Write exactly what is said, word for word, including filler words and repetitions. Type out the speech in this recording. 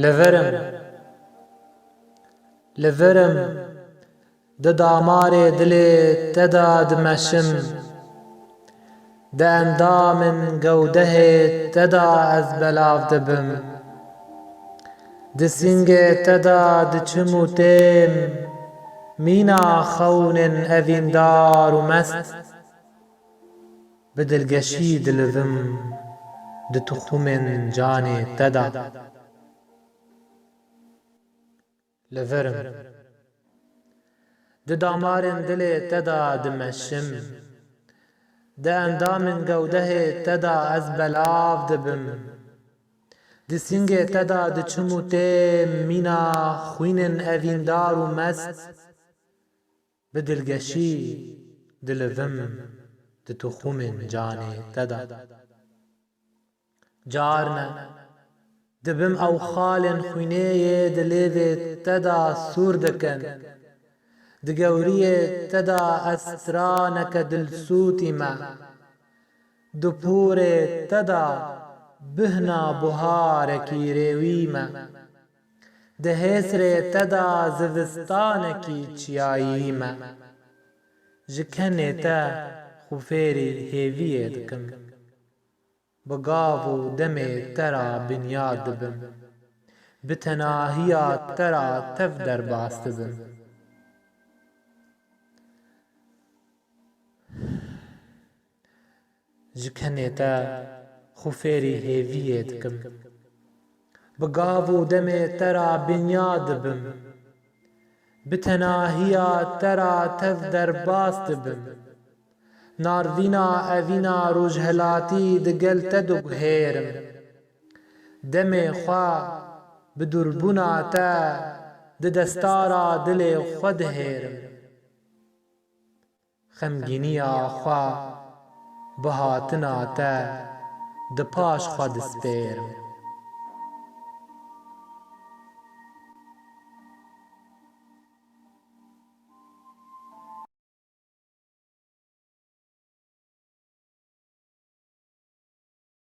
Li vir im, li vir im, di damarê dilê te de dimeşim, di endamên gewdehê te de ez belav dibim. Di sîngê te de diçim û têm, mîna xewnên evîndar û mest. Bi dilgeşî dilivim di tuxumên canê te de. Li vir im. Di damarên dilê te de dimeşim. Di endamên gewdehê te de ez belav dibim. Di sîngê te de diçim û têm, mîna xwînên evîndar û mest. Bi dilgeşî dilivim di tuxumên canê te de. Carne dibim ew xalên xwînê yê di lêvê te de sûr dikin. Di gewriyê te de ez straneke dilsûtî me. Di porê te de bihna buharekî rêwî me. Di hêsrê te de zivistanekî çiyayî me. Ji kenê te xwe fêrî hêviyê dikim. Bi gav û demê te re binyad dibim. Bi tenahiya te re tev derbas dibim. Ji kenê te xwe fêrî hêviyê dikim. Bi gav û demê te re binyad dibim. Bi tenahiya te re tev derbas dibim. Narvîna evîna rojhelatî di gel te diguhêrim. Demê xwe bi dûrbûna te di destara dilê xwe dihêrim. Xemgîniya xwe bi hatina te di paş xwe dispêrim.